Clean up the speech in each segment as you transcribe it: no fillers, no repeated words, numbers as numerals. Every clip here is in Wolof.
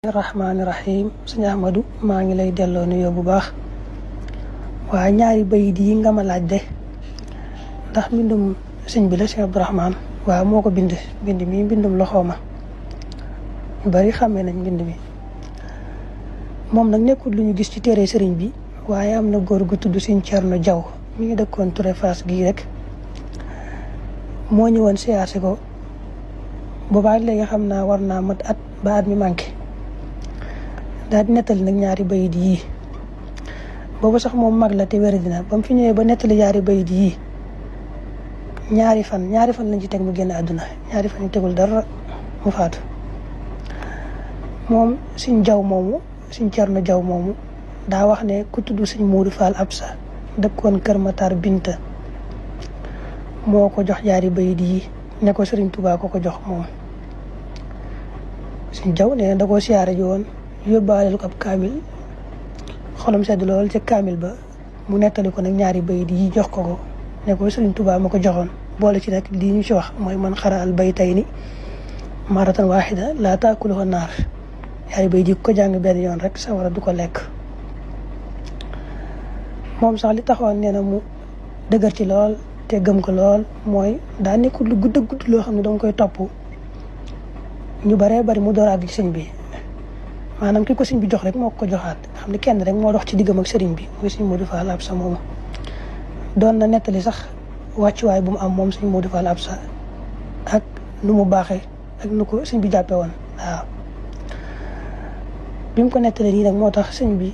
rahmaani rahim sëñ Ahmadou maa ngi lay delloo nuyoo bu baax waaye ñaari bayit yi nga ma laaj de ndax mbindum sëñ bi la Cheikh Abdourahmane waaw moo ko bind mi mbindum loxooma ñu bari xàmmee nañ mbind mi moom nag nekkul lu ñu gis ci téere sëriñ bi waaye am na góor gu tudd sëñ Thierno Diaw mi ngi dëkkoon Touré Fass gii rek moo ñëwoon siyaase ko boobaa léegi xam naa war naa mat at ba at mi manqué daal di nettali nag ñaari bayit yii boobu sax moom mag la te wér dina ba mu fi ñëwee ba nettali ñaari bayit yii ñaari fan lañ ci teg mu génn àdduna ñaari fan yu tegul dara mu faatu moom suñ jaw moomu suñ Cerno Jaw moomu daa wax ne ku tudd suñ Muudu Faal Absa dëkkoon Kër Matar Binta moo ko jox ñaari bayit yii ne ko Sëriñ Tuubaa ko jox moom suñ jaw nee na da koo siyaare ji woon yóbbaaleel ko ab kaamil xolam sedd lool ca kaamil ba mu nettali ko nag ñaari bayit yi jox ko ne ko Sëriñ Tuubaa ma ko joxoon boole ci nag lii ñu ci wax mooy man xara al baytayni maratan waahida laa taakuluhu naar ñaari bayit yi ko jàng benn yoon rek sawara du ko lekk moom sax li taxoon nee na mu dëgër ci lool te gëm ko lool mooy daa nekkul lu gudd loo xam ne danga koy topp ñu baree bari mu door àgg ci sëñ bi maanaam ki ko sëñ bi jox rek moo ko joxaat nga xam ne kenn rek moo dox ci diggam ak sëriñ bi muy sëñ Muudu Faal Absa moomu doon na nettali sax wàccuwaay bu mu am moom sëñ Muudu Faal Absa ak nu mu baaxee ak nu ko sëñ bi jàppe woon waaw bi mu ko nettali nii nag moo tax sëñ bi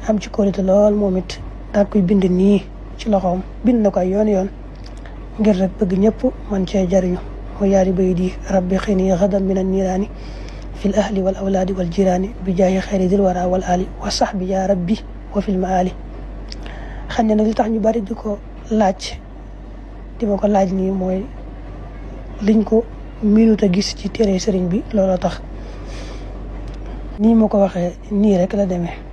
am ci kóolute lool moom it daal koy bind nii ci loxoom bind na ko ay yoon ngir rek bëgg ñëpp man cee jariñu mu yaari bayit yi rabbi xini gadan min an niiraani fil ahli wal awlaadi wal jiraani bi jaayi xayri dil wara wal ali wa sahbi yaa rabbi wa fil maali xam ne nag li tax ñu bari di ma ko laaj nii mooy liñ ko minute a gis ci téere sëriñ bi looloo tax nii ma ko waxee nii rek la demee